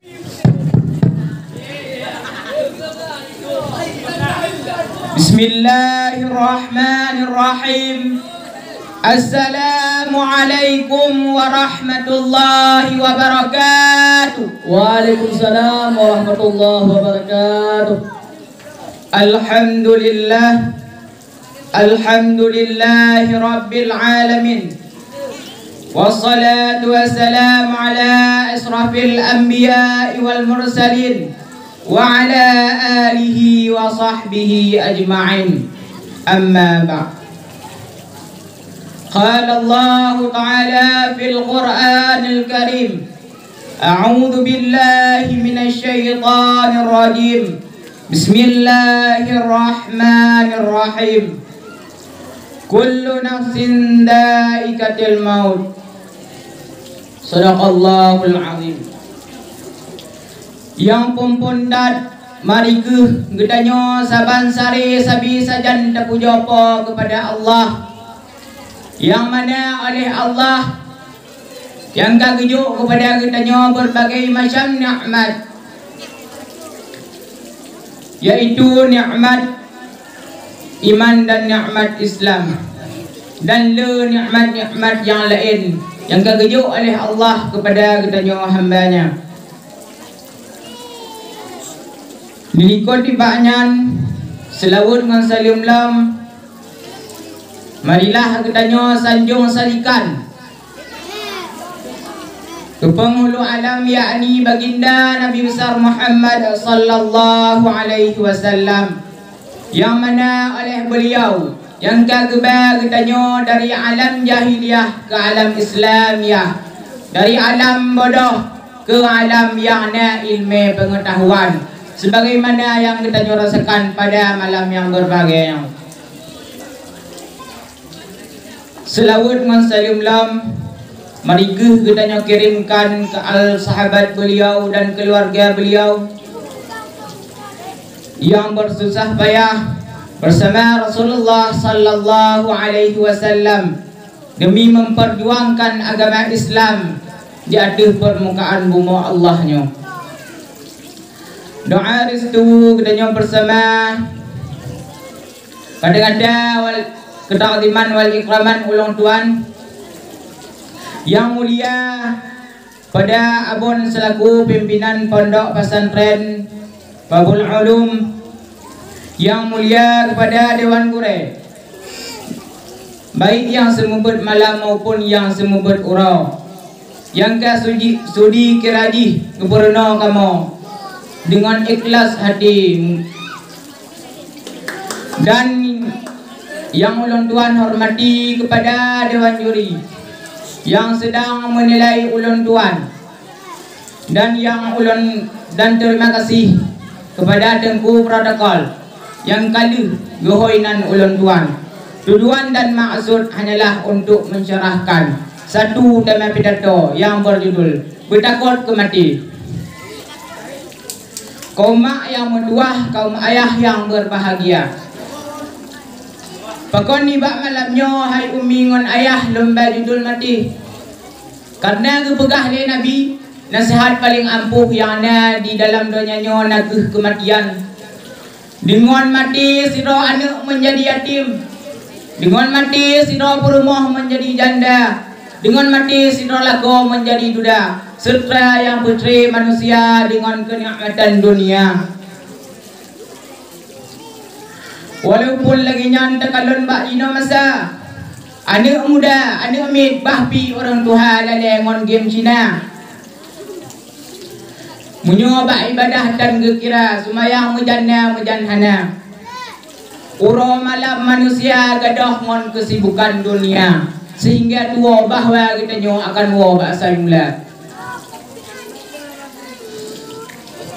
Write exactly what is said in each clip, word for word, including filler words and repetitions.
Bismillahirrahmanirrahim. Assalamualaikum warahmatullahi wabarakatuh. Waalaikumsalam warahmatullahi wabarakatuh. Alhamdulillah. Alhamdulillahi rabbil alamin. Wassalatu wassalamu ala asyrafil anbiya'i wal mursalin, wa ala alihi wa sahbihi ajma'in. Amma ba'd. Qala Allahu ta'ala fil Qur'anil Karim, a'udzu billahi minasy syaithanir rajim. Bismillahirrahmanirrahim. Kullu nafsin dzaiqatul maut. Shadaqallahul azim. Nyang phon-phon that, mari kheueh geutanyoe saban saré sabe sajan tapujoe Po keupada Allah, nyang mana oleh Allah nyang ka geujok keupada geutanyoe beureubagai macam nikmat, yaitu nikmat iman dan nikmat Islam, dan le nikmat-nikmat nyang laén nyang ka geujok oleh Allah keupada geutanyoe hamba-Nya. Dilikot nibak nyan, seulaweuet ngon saleuem lom, marilah geutanyoe sanjong salikan keu Peunghulu Alam, yakni Baginda Nabi Besar Muhammad sallallahu alaihi wasallam, nyang mana oleh beuliau nyang ka geuba geutanyoe dari alam jahiliyah keu alam Islamiyah, dari alam bodoh keu alam nyang na ileumé peungeutahuan, sebagaimana nyang geutanyoe rasakan pada malam nyang beurbahagia nyoe. Seulaweuet ngon saleuem lom, mari kheueh geutanyoe kirémkan keu al sahabat beuliau dan keuluwarga beuliau nyang beususah payah beusama Rasulullah sallallahu alaihi wasallam demi memperjuangkan agama Islam di ateueh peurmukaan bumoe Allah nyoe. Doa restu geutanyoe beusama. Pada gata wal, keutakziman wal ikraman ulôn tuan nyang mulia, pada Abon selaku pimpinan Pondok Pesantren Babul Ulum, nyang mulia kepada Dewan Gurée, baik nyang seumeubeuet malam maupun nyang seumeubeuet uroe, nyang ka suji, sudi kira jih geupeurunoe kamoe deungon ikhlas hati. Dan nyang ulôn tuan hormati kepada dewan juri nyang sedang menilai ulôn tuan, dan nyang ulôn, dan terima kasih kepada teungku protokol nyang ka lheueh geuhôi nan ulôn tuan. Tujuan dan maksud hanyalah untuk mencerahkan satu tema pidato yang berjudul Beutakot keu Maté. Kaum mak nyang meutuwah, kaum ayah nyang beurbahagia. Pakon nibak malam nyoe, hai umi ngon ayah, lôn ba judul maté? Kareuna geupeugah lé Nabi, naseuhat paleng ampoh nyang na di dalam donya nyoe na kheueh keumatian. Deungon maté sidroe aneuëk meunjadi yatim. Deungon maté sidroe peurumoh meunjadi janda. Deungon maté sidroe lakoe meunjadi duda. Seutra nyang peutré manusia deungon keunikmatan dunia. Walaupun lagée nyan takalon bak jinoe masa, aneuëk muda, aneuëk miet bah pi ureuëng tuha lalée ngon game Cina. Meunyoe bak ibadah tan geukira, seumayang meujan na meujan hana, uroe malam manusia gadôh ngon keusibukan dunia, sehingga tuwoe bahwa geutanyoe akan woe bak asai mula.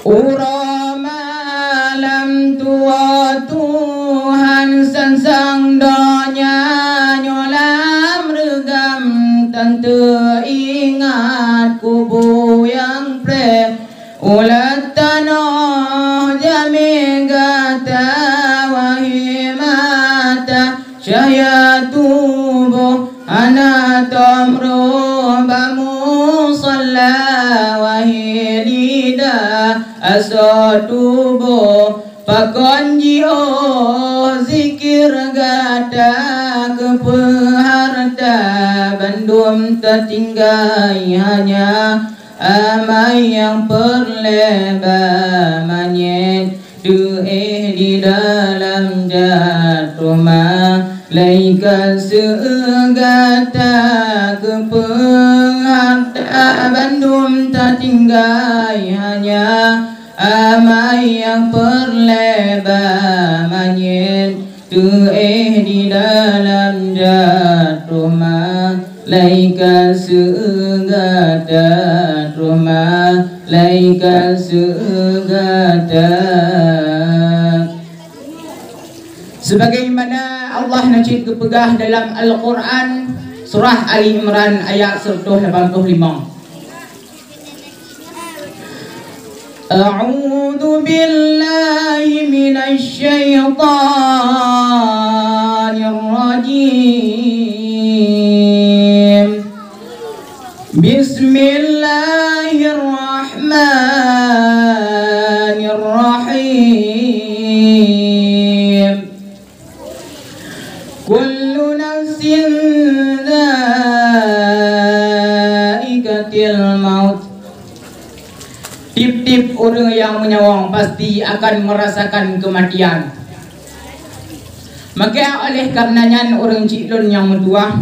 Uroe malam tuwoe Tuhan sansang donya nyoe lam reugam, tan teuingat kubu nyang preh. Ulat tanoh jamé gata, wahé mata cahya tuboh, hana tom rôh bak musalla, wahé lidah Asoe tuboh pakon jiôh zikir gata, keupeue hareuta bandum tatinggai, hanya amai nyang peureulée ba manyét teuéh di dalam jat rumoh. Laikat seueuga ta keupeue hareuta bandum tatinggai, hanya amai nyang peureulée ba manyét teuéh di dalam jat rumoh. Laikat seueuga ta rumoh, laikat seueuga ta. Sebagaimana Allah na cit geupeugah dalam Al-Quran, surah Ali Imran ayat seratus lapan puluh lima. A'udzu billahi minasy syaithanir rajim. Bismillahirrahmanirrahim. Kullu nafsin dzaiqatul maut. Tieb-tieb ureuëng nyang meunyawöng pasti akan meurasakan keumatian. Maka oleh kareuna nyan, ureuëng chik lôn nyang meutuwah,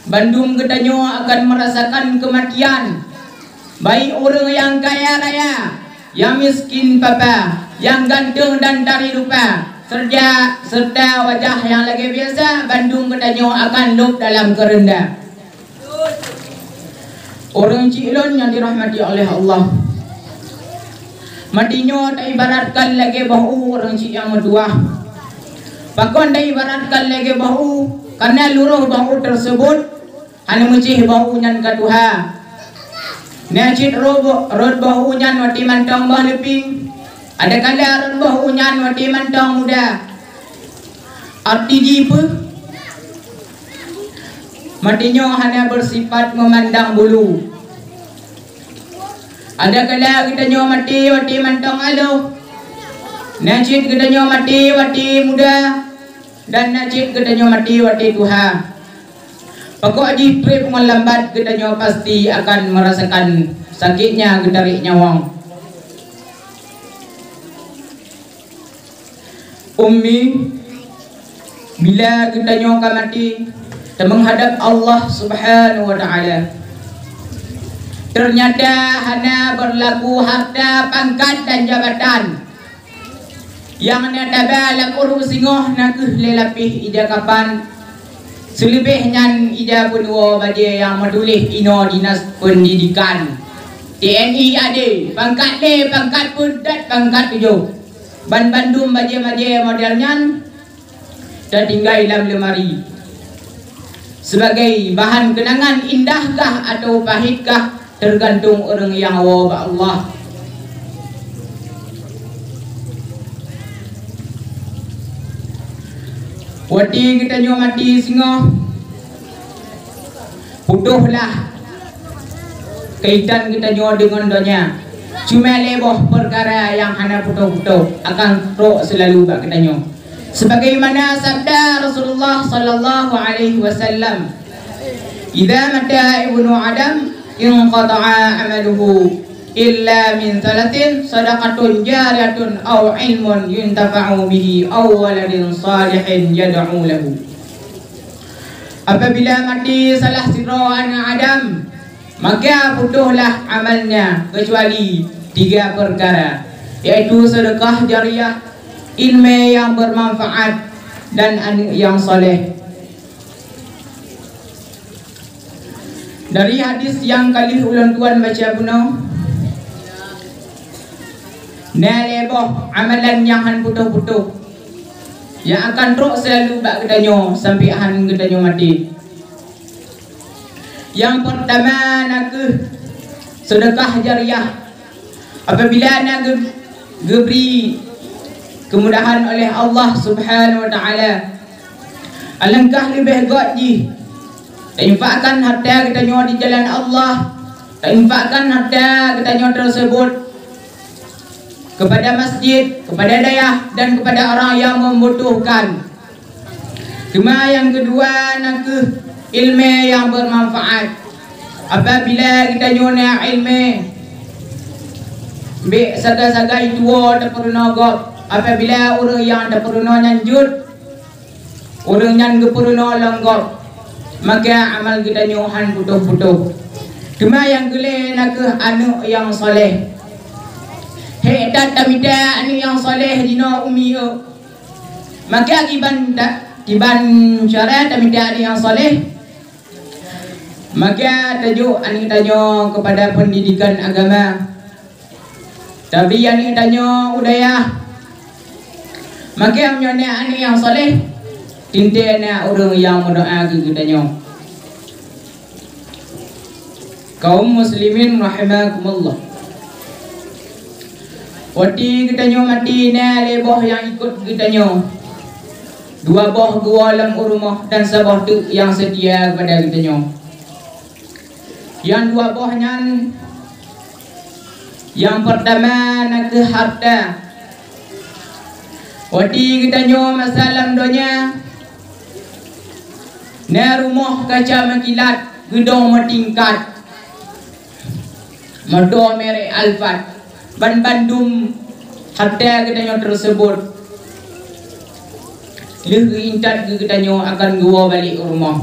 bandum geutanyoe akan meurasakan keumatian, baik ureuëng nyang kaya raya, nyang miskin papa, nyang ganteng dan tari rupa, serta, serta wajah nyang lagée biasa, bandum geutanyoe akan lhôb dalam keureunda. Ureuëng chik lôn nyang dirahmati oleh Allah, maté nyoe taibaratkan lagée boh u, ureuëng chik nyang meutuwah. Pakon taibaratkan lagée boh u? Kareuna luroh boh u teuseubot, hana meucéh boh u nyan ka tuha. Na cit ro-, rot boh u nyan watée mantong boh leuping, ada kala rot boh u nyan watée mantong muda. Arti jih peue? Maté nyoe hana beusifat meumandang bulu. Ada kala geutanyoe maté watée mantong aloh. Na cit geutanyoe maté watée muda, dan na cit geutanyoe maté watée tuha. Pokok jih treb ngon lambat geutanyoe pasti akan meurasakan sakitnya geutarek nyawöng. Ummi, bila geutanyoe ka maté, tameunghadab Allah Subhanahu wa Ta'ala, teunyata hana beurlaku hareuta, pangkat, dan jabatan. Nyang na taba lam uruek singoh nakeuh lhée lapéh ija kapan, seuleubeh nyan ija peunuwoe bajée nyang meutuléh inoe dinas peundidikan, T N I A D, pangkat lhée, pangkat peuet, dan pangkat tujoh. Banbandum bajée-bajée model nyan tatinggai lam leumari, sibagai bahan keunangan, indah kah atawa pahét kah, teugantung ureuëng nyang woe bak Allah. Watée geutanyoe maté singoh, putôhlah kaitan geutanyoe deungon donya. Cuma lhée boh peukara nyang hana putôh-putôh akan trok seulalu bak geutanyoe. Sebagaimana sabda Rasulullah sallallahu alaihi wasallam, "Idza mata ibnu Adam, inqata'a amaluhu illa min thalathin, shadaqatin jariyah aw ilmin yuntafa'u bihi aw waladin shalihin yad'u lahu." Apabila maté salah sidroe aneuëk Adam, maka putôhlah amalnya keucuali tiga peukara, yaitu seudeukah jariyah, iéleumé nyang beumanfaat, dan aneuëk nyang saleh. Dari hadis nyang ka lheueh ulôn tuan baca bunoe, na lhée boh amalan nyang hán putôh-putôh nyang akan trok seulalu bak geutanyoe sampoe hán geutanyoe maté. Nyang peurtama nakeuh seudeukah jariyah. Apabila na geu-, geubri keumudahan oleh Allah Subhanahu wa Ta'ala, alangkah leubeh göt jih tainfakkan hareuta geutanyoe di jalan Allah, Tainfakkan harta geutanyoe tersebut kepada masjid, kepada dayah, dan kepada orang yang membutuhkan. Teuma nyang keudua nakeuh ilmé nyang bermanfaat. Apabila geutanyoe na ilmé, bék sagai-sagai tuwoe tapeurunoe gob. Apabila ureuëng nyang tapeurunoe nyan jeuet, ureuëng nyan geupeurunoe lom gob, maka amal geutanyoe hán putôh-putôh. Teuma nyang keulhèe nakeuh aneuëk nyang saleh. Hék that tamita aneuëk nyang saleh jinoe u mié. Maka kiban ta-, kiban cara tamita aneuëk nyang saleh, maka tajok aneuëk tanyoe kepada pendidikan agama. Tabi aneuëk tanyoe u dayah. Maka meunyoe na aneuëk nyang saleh, teuntèe na ureuëng nyang meudoa keu geutanyoe. Kaum muslimin rahimakumullah. Watèe geutanyoe maté na lhèe boh nyang ikot geutanyoe. Dua boh geuwoe lam u rumoh dan saboh teuk nyang seutia kepada geutanyoe. Nyang dua boh nyan, nyang peurtama nakeuh harta. Watèe geutanyoe masa lam donya, na rumoh kaca meukilat, geudong meutingkat, moto merek Alphard, banmandum harta geutanyoe tersebut lheueh geuintat keu geutanyoe akan geuwoe balek u rumoh.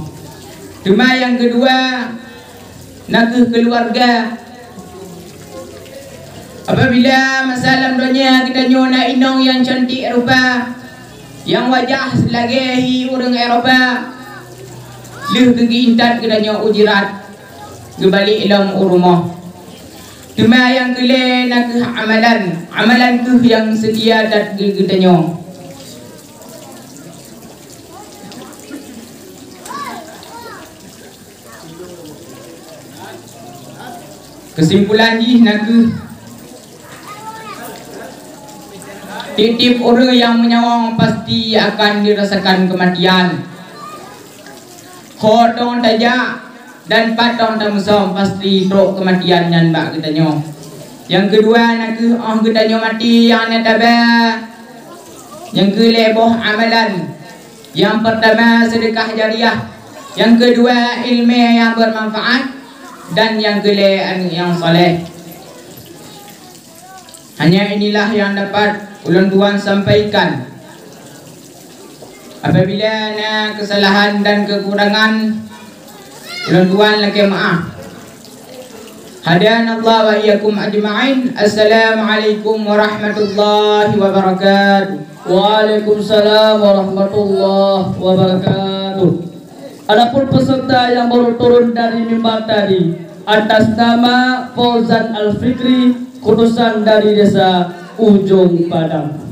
Teuma nyang keudua, nakeuh keuluwarga. Apabila masa lam donya geutanyoe na inong nyang cantik rupa, nyang wajah lagèe hi ureuëng Eropa, lheueh geuintat geutanyoe u jirat, geubalek lom u rumoh. Teuma nyang keulhèe nakeuh amalan, amalan kheueh nyang seutia that keu geutanyoe. Keusimpulan jih nakeuh, tiep-tiep ureuëng nyang meunyawöng pasti akan dirasakan keumatian. Ho dong tajak dan pat dong tamusöm, pasti trok keumatian nyan bak geutanyoe. Nyang keudua nakeuh, óh geutanyoe maté nyang na taba, nyang keulhèe boh amalan. Nyang peurtama seudeukah jariah, nyang keudua ileumèe nyang beumanfaat, dan nyang keulhèe aneuëk nyang saleh. Hanya inilah yang dapat ulôn tuan sampaikan. Apabila na keusalahan dan keukurangan, ulôn tuan lakèe meu'ah. Hadanallahu wa iyyakum ajma'in. Assalamualaikum warahmatullahi wabarakatuh. Waalaikumsalam warahmatullahi wabarakatuh. Adapun peserta yang baru turun dari mimbar tadi, atas nama Fauzan Al-Fikri, utusan dari Desa Ujong Padang.